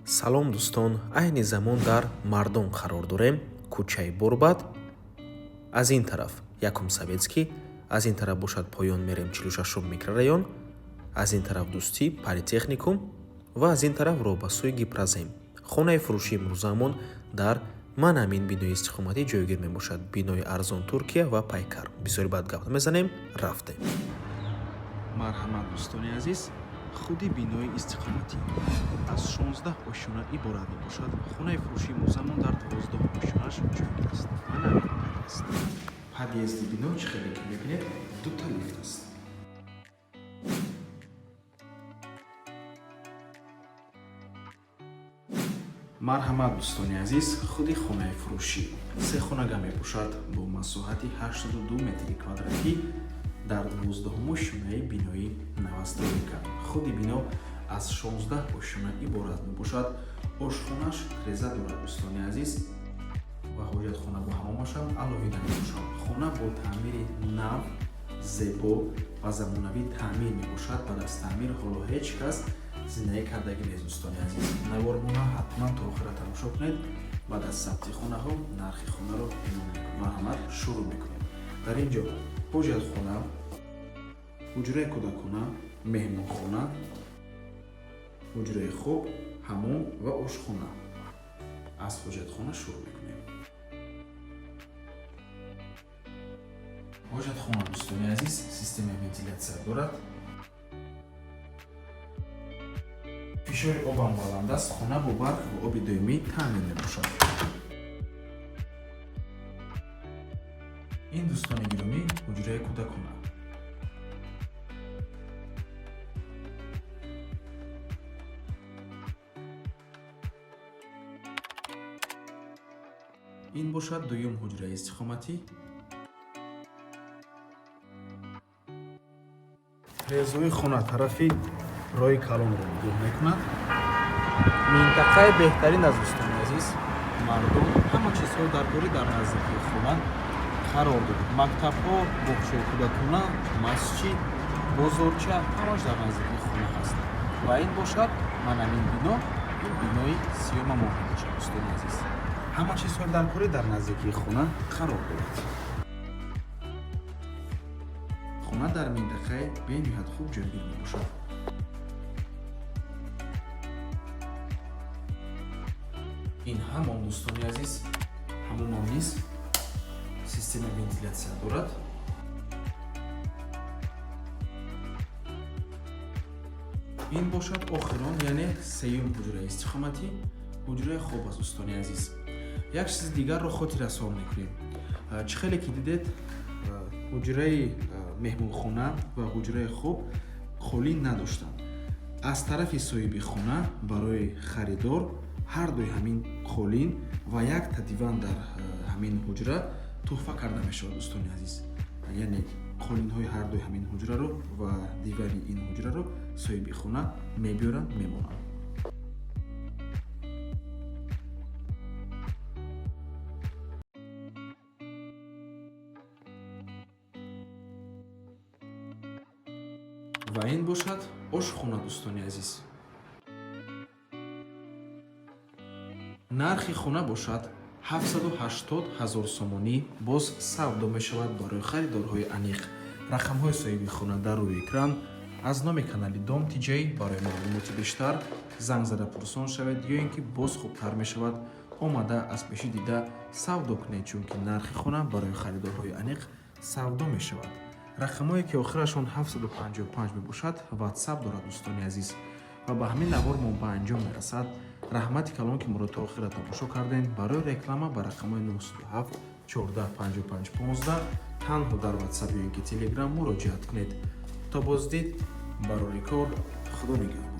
Салом, дӯстон! Айни замон дар Мардон қарор дорем, кӯчаи Борбад. Аз ин тараф якум Советский, аз ин тараф бошад поён мерем 46-ум микрорайон, аз ин тараф Дӯстӣ, политехникум ва аз ин тараф роҳ ба сӯи Гипрозем. Хонаи фурӯшии имрӯзаамон дар ман ҳамин бинои истиқоматӣ ҷойгир мебошад, бинои арзон Туркия ва Пайкар. Бисёри баъд гап мезанем, рафтем. Марҳамат, дӯстони азиз, худи бинои истиқоматӣ аз 16 ошёна иборат мебошад. Хонаи фурӯшии имрӯзамон дар 12 ошёнаш ҷойгир аст. Ман ҳамин подъезд. Подъезди бино, чӣ хеле ки мебинед, дута лифт аст. Марҳамат, дӯстони азиз, худи хонаи фурӯшӣ сехонага мебошад бо масоҳати 82 метри квадратӣ дар 12-ум ошёнаи бинои новостройка. Худи бино аз 16 ошёна иборат мебошад. Ошхонаш треза дорад, дӯстони азиз, ва ҳоҷатхона бо ҳамомашам алоҳида мебошад. Хона бо таъмири нав, зебо ва замонавӣ таъмир мебошад. Баъд аз таъмир ҳоло ҳеҷ кас зиндагӣ кардагӣ нест. Дӯстони азиз, навормона ҳатман то охира тамошо кунед. Баъд аз сабти хонаҳо нархи хонаро эълон мекунем. Марҳамат, шурӯъ мекунем. Дар ин ҷо ҳоҷатхона, ҳуҷраи кӯдакона, меҳмонхона, ҳуҷраи хоб, ҳамом ва ошхона. Аз ҳоҷатхона шурӯъ мекунем. Ҳоҷатхона, дӯстони азиз, системаи вентилятсия дорад, фишори обам баланд аст. Хона бо барқ ва оби доимӣ таъмин мебошад. Ин, дӯстони гиромӣ, ҳуҷраи кӯдакона. Ин бошад дуюм ҳуҷраи истиқоматӣ. Резои хона тарафи роҳи калонро нигоҳ мекунад. Минтақаи беҳтарин аз, дӯстони азиз, Мардон. Ҳама чизҳои даркорӣ дар наздикии хона қарор дорад: мактабҳо, боғчаи кӯдакона, масҷид, бозорча, ҳамаш дар наздикии хона ҳаст. Ва ин бошад ман ҳамин бино, ин бинои сиёмамон мебошад. Дӯстони азиз, ҳама чизҳои даркорӣ дар наздикии хона қарор дорад. Хона дар минтақаи бениҳоят хуб ҷойгир мебошад. Ин ҳамон, дӯстони азиз, ҳамомам низ системаи вентилятсия дорад. Ин бошад охирон, яъне сеюм ҳуҷраи истиқоматӣ, ҳуҷраи хоб аст. Дӯстони азиз, як чизи дигарро хотиррасон мекунем. Чӣ хеле ки дидед, ҳуҷраи меҳмонхона ва ҳуҷраи хоб қолин надоштанд. Аз тарафи соҳиби хона барои харидор ҳар дуи ҳамин қолин ва якта диван дар ҳамин ҳуҷра туҳфа карда мешавад, дӯстони азиз. Яъне қолинҳои ҳардуи ҳамин ҳуҷраро ва дивани ин ҳуҷраро соҳиби хона мебиёранд, мемонанд. Ва ин бошад ошхона. Дӯстони азиз, нархи хона бошад 780 ҳазор сомонӣ, боз савдо мешавад. Барои харидорҳои аниқ рақамҳои соҳиби хона дар рӯи экран. Аз номи канали Дом Тиҷай барои маълумоти бештар занг зада пурсон шавед ё ин ки боз хубтар мешавад омада аз пешӣ дида савдо кунед, чунки нархи хона барои харидорҳои аниқ савдо мешавад. Рақамҳое ки охирашон 755 мебошад, Ватсап дорад, дӯстони азиз. Ва ба ҳамин навор мо ба анҷом мерасад. Раҳмати калон, ки моро то охира тамошо кардем. Барои реклама ба рақамҳои 907 14 55 15 танҳо дар Ватсап ё ин ки Телеграм муроҷиат кунед. То боздид, барори кор, Худо нигаҳбон.